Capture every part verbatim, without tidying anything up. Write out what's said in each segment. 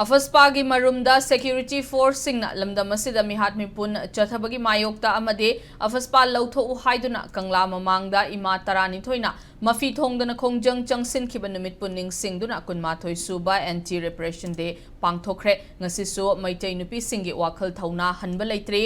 ꯑꯐꯁꯄꯥꯒꯤ ꯃꯔꯨꯝꯗ security ꯐꯣꯔꯁꯁꯤꯡꯅ ꯂꯝꯗꯝ ꯑꯁꯤꯗ ꯃꯤꯍꯥꯠ ꯃꯤꯄꯨꯟ ꯆꯠꯊꯕꯒꯤ ꯃꯥꯌꯣꯛꯇ ꯑꯃꯗꯤ ꯑꯐꯁꯄꯥ ꯂꯧꯊꯣꯛꯎ ꯍꯥꯏꯗꯨꯅ ꯀꯪꯂꯥ ꯃꯃꯥꯡꯗ ꯏꯃꯥ ꯇꯔꯥꯅꯤꯊꯣꯏꯅ ꯃꯐꯤ ꯊꯣꯡꯗꯅ ꯈꯣꯡꯖꯪ ꯆꯪꯁꯤꯟꯈꯤꯕ ꯅꯨꯃꯤꯠꯄꯨ ꯅꯤꯡꯁꯤꯡꯗꯨꯅ ꯀꯨꯟꯃꯥꯊꯣꯏ ꯁꯨꯕ ꯑꯦꯟꯇꯤ ꯔꯦꯄ꯭ꯔꯦꯁꯟ ꯗꯦ ꯄꯥꯡꯊꯣꯛꯈ꯭ꯔꯦ꯫ ꯉꯁꯤꯁꯨ ꯃꯩꯇꯩ ꯅꯨꯄꯤꯁꯤꯡꯒꯤ ꯋꯥꯈꯜ ꯊꯧꯅꯥ ꯍꯟꯕ ꯂꯩꯇ꯭ꯔꯤ꯫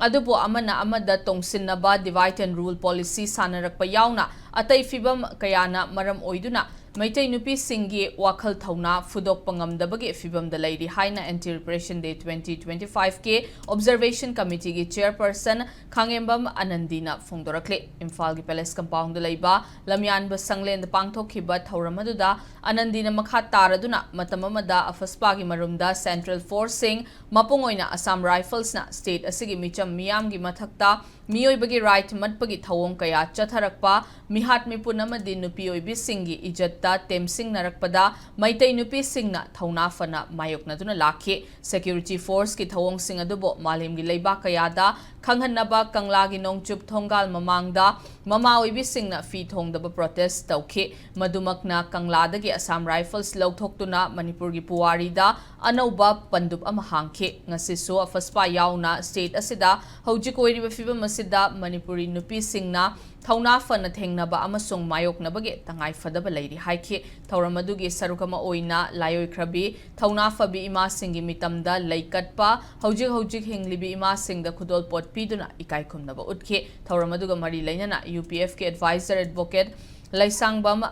ꯑꯗꯨꯕꯨ ꯑꯃꯅ ꯑꯃꯗ ꯇꯣꯡꯁꯤꯟꯅꯕ divide and rule policy ꯁꯥꯟꯅꯔꯛꯄ ꯌꯥꯎꯅ ꯑꯇꯩ ꯐꯤꯚꯝ ꯀꯌꯥꯅ ꯃꯔꯝ ꯑꯣꯏꯗꯨꯅ ꯃꯩꯇꯩ ꯅꯨꯄꯤꯁꯤꯡꯒꯤ ꯋꯥꯈꯜ ꯊꯧꯅꯥ ꯐꯨꯗꯣꯛꯄ ꯉꯝꯗꯕꯒꯤ ꯐꯤꯚꯝꯗ ꯂꯩꯔꯤ ꯍꯥꯏꯅ ꯑꯦꯟꯇꯤ ꯔꯦꯄ꯭ꯔꯦꯁꯟ ꯗꯦ ꯇ꯭ꯋꯦꯟꯇꯤ ꯇ꯭ꯋꯦꯟꯇꯤ ꯐꯥꯏꯚ ꯀꯤ ꯑꯣꯕꯖꯔꯕꯦꯁꯟ ꯀꯃꯤꯇꯤꯒꯤ ꯆꯦꯌꯔꯄꯔꯁꯟ ꯈꯥꯡꯉꯦꯝꯕꯝ ꯑꯅꯟꯗꯤꯅ ꯐꯣꯡꯗꯣꯔꯛꯂꯤ꯫ ꯏꯝꯐꯥꯜꯒꯤ ꯄꯦꯂꯦꯁ ꯀꯝꯄꯥꯎꯟꯗ ꯂꯩꯕ ꯂꯝꯌꯥꯟꯕ ꯁꯪꯂꯦꯟꯗ ꯄꯥꯡꯊꯣꯛꯈꯤꯕ ꯊꯧꯔꯝ ꯑꯗꯨꯗ ꯑꯅꯟꯗꯤꯅ ꯃꯈꯥ ꯇꯥꯔꯗꯨꯅ ꯃꯇꯝ ꯑꯃꯗ ꯑꯐꯁꯄꯥꯒꯤ ꯃꯔꯨꯝꯗ ꯁꯦꯟꯇ꯭ꯔꯦꯜ ꯐꯣꯔꯁꯁꯤꯡ, ꯃꯄꯨꯡ ꯑꯣꯏꯅ ꯑꯁꯥꯝ ꯔꯥꯏꯐꯜꯁꯅ ꯁ꯭ꯇꯦꯠ ꯑꯁꯤꯒꯤ ꯃꯤꯆꯝ ꯃꯤꯌꯥꯝꯒꯤ ꯃꯊꯛꯇ ꯃꯤꯑꯣꯏꯕꯒꯤ ꯔꯥꯏꯠ ꯃꯠꯄꯒꯤ ꯊꯧꯑꯣꯡ ꯀꯌꯥ ꯆꯠꯊꯔꯛꯄ, ꯃꯤꯍꯥꯠ ꯃꯤꯄꯨꯟ ꯑꯃꯗꯤ ꯅꯨꯄꯤ ꯑꯣꯏꯕꯤꯁꯤꯡꯒꯤ ꯏꯖꯠꯇ ꯇꯦꯝꯁꯤꯡꯅꯔꯛꯄꯗ ꯃꯩꯇꯩ ꯅꯨꯄꯤꯁꯤꯡꯅ ꯊꯧꯅꯥ ꯐꯅ ꯃꯥꯌꯣꯛꯅꯗꯨꯅ ꯂꯥꯛꯈꯤ꯫ ꯁꯦꯀ꯭ꯌꯨꯔꯤꯇꯤ ꯐꯣꯔꯁꯀꯤ ꯊꯧꯑꯣꯡꯁꯤꯡ ꯑꯗꯨꯕꯨ ꯃꯥꯂꯦꯝꯒꯤ ꯂꯩꯕꯥꯛ ꯀꯌꯥꯗ ꯈꯪꯍꯟꯅꯕ ꯀꯪꯂꯥꯒꯤ ꯅꯣꯡꯆꯨꯞ ꯊꯣꯡꯒꯥꯜ ꯃꯃꯥꯡꯗ ꯃꯃꯥ ꯑꯣꯏꯕꯤꯁꯤꯡꯅ ꯐꯤ ꯊꯣꯡꯗꯕ ꯄ꯭ꯔꯣꯇꯦꯁ ꯇꯧꯈꯤ꯫ ꯃꯗꯨꯃꯛꯅ ꯀꯪꯂꯥꯗꯒꯤ ꯑꯁꯥꯝ ꯔꯥꯏꯐꯜꯁ ꯂꯧꯊꯣꯛꯇꯨꯅ ꯃꯅꯤꯄꯨꯔꯒꯤ ꯄꯨꯋꯥꯔꯤꯗ ꯑꯅꯧꯕ ꯄꯟꯗꯨꯞ ꯑꯃ ꯍꯥꯡꯈꯤ꯫ ꯉꯁꯤꯁꯨ ꯑꯐꯁꯄꯥ ꯌꯥꯎꯅ ꯁ꯭ꯇꯦꯠ ꯑꯁꯤꯗ ꯍꯧꯖꯤꯛ ꯑꯣꯏꯔꯤꯕ ꯐꯤꯕꯝ ꯑꯁꯤꯗ ꯃꯅꯤꯄꯨꯔꯤ ꯅꯨꯄꯤꯁꯤꯡꯅ ꯊꯧꯅꯥ ꯐꯅ ꯊꯦꯡꯅꯕ ꯑꯃꯁꯨꯡ ꯃꯥꯌꯣꯛꯅꯕꯒꯤ ꯇꯉꯥꯏꯐꯗꯕ ꯂꯩꯔꯤ ꯍꯥꯏꯈꯤ꯫ ꯊꯧꯔꯝ ꯑꯗꯨꯒꯤ ꯁꯔꯨꯛ ꯑꯃ ꯑꯣꯏꯅ ꯂꯥꯏꯑꯣꯏꯈ꯭ꯔꯕꯤ ꯊꯧꯅꯥ ꯐꯕꯤ ꯏꯃꯥꯁꯤꯡꯒꯤ ꯃꯤꯇꯝꯗ ꯂꯩ ꯀꯠꯄ, ꯍꯧꯖꯤꯛ ꯍꯧꯖꯤꯛ ꯍꯤꯡꯂꯤꯕꯤ ꯏꯃꯥꯁꯤꯡꯗ ꯈꯨꯗꯣꯜꯄꯣꯠ ꯄꯤꯗꯨꯅ ꯏꯀꯥꯏ ꯈꯨꯝꯅꯕ ꯎꯠꯈꯤ꯫ ꯊꯧꯔꯝ ꯑꯗꯨꯒ ꯃꯔꯤ ꯂꯩꯅꯅ ꯌꯨ ꯄꯤ ꯑꯦꯐꯀꯤ ꯑꯦꯗꯚꯥꯏꯖꯔ ꯑꯦꯗꯚꯣꯀꯦꯠ ꯂꯩꯁꯥꯡꯕꯝ,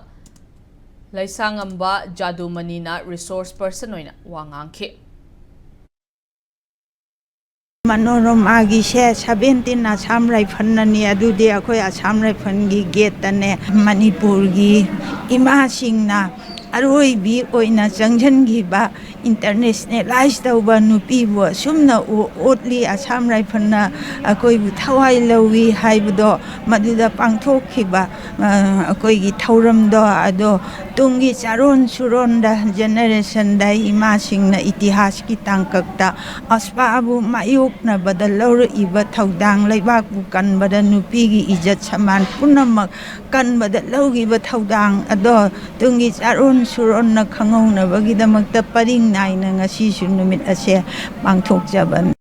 ꯂꯩꯁꯥꯡꯉꯝꯕ ꯖꯥꯗꯨꯃꯅꯤꯅ ꯔꯤꯁꯣꯔꯁ ꯄꯔꯁꯟ ꯑꯣꯏꯅ ꯋꯥ ꯉꯥꯡꯈꯤ꯫ ꯃꯅꯣꯔꯃꯥꯒꯤꯁꯦ ꯁꯕꯦꯟꯇꯤꯟ ꯑꯁꯥꯝ ꯔꯥꯏꯐꯜꯅꯅꯤ꯫ ꯑꯗꯨꯗꯤ ꯑꯩꯈꯣꯏ ꯑꯁꯥꯝ ꯔꯥꯏꯐꯜꯒꯤ ꯒꯦꯠꯇꯅꯦ ꯃꯅꯤꯄꯨꯔꯒꯤ ꯏꯃꯥꯁꯤꯡꯅ ꯑꯔꯣꯏꯕꯤ ꯑꯣꯏꯅ ꯆꯪꯁꯤꯟꯈꯤꯕ ꯏꯟꯇꯔꯅꯦꯁꯅꯦꯂꯥꯏꯁ ꯇꯧꯕ ꯅꯨꯄꯤꯕꯨ ꯑꯁꯨꯝꯅ ꯎ-, ꯎꯠꯂꯤ꯫ ꯑꯁꯥꯝ ꯔꯥꯏꯐꯜꯅ ꯑꯩꯈꯣꯏꯕꯨ ꯊꯋꯥꯏ ꯂꯧꯏ ꯍꯥꯏꯕꯗꯣ ꯃꯗꯨꯗ ꯄꯥꯡꯊꯣꯛꯈꯤꯕ, ꯑ, ꯑꯩꯈꯣꯏꯒꯤ ꯊꯧꯔꯝꯗꯣ ꯑꯗꯣ ꯇꯨꯡꯒꯤ ꯆꯥꯔꯣꯟ ꯁꯨꯔꯣꯟꯗ, ꯖꯦꯅꯦꯔꯦꯁꯟꯗ ꯏꯃꯥꯁꯤꯡꯅ ꯏꯇꯤꯍꯥꯁꯀꯤ ꯇꯥꯡꯀꯛꯇ ꯑꯐꯁꯄꯥꯕꯨ ꯃꯥꯌꯣꯛꯅꯕꯗ ꯂꯧꯔꯛꯏꯕ ꯊꯧꯗꯥꯡ, ꯂꯩꯕꯥꯛꯄꯨ ꯀꯟꯕꯗ ꯅꯨꯄꯤꯒꯤ ꯏꯖꯠ ꯁꯃꯥꯟ ꯄꯨꯝꯅꯃꯛ ꯀꯟꯕꯗ ꯂꯧꯈꯤꯕ ꯊꯧꯗꯥꯡ ꯑꯗꯣ ꯇꯨꯡꯒꯤ ꯆꯥꯔꯣꯟ ꯁꯨꯔꯣꯟꯅ ꯈꯪꯍꯧꯅꯕꯒꯤꯗꯃꯛꯇ ꯄꯔꯤꯡ ꯅꯥꯏꯅ ꯉꯁꯤꯁꯨ ꯅꯨꯃꯤꯠ ꯑꯁꯦ ꯄꯥꯡꯊꯣꯛꯆꯕꯅꯤ꯫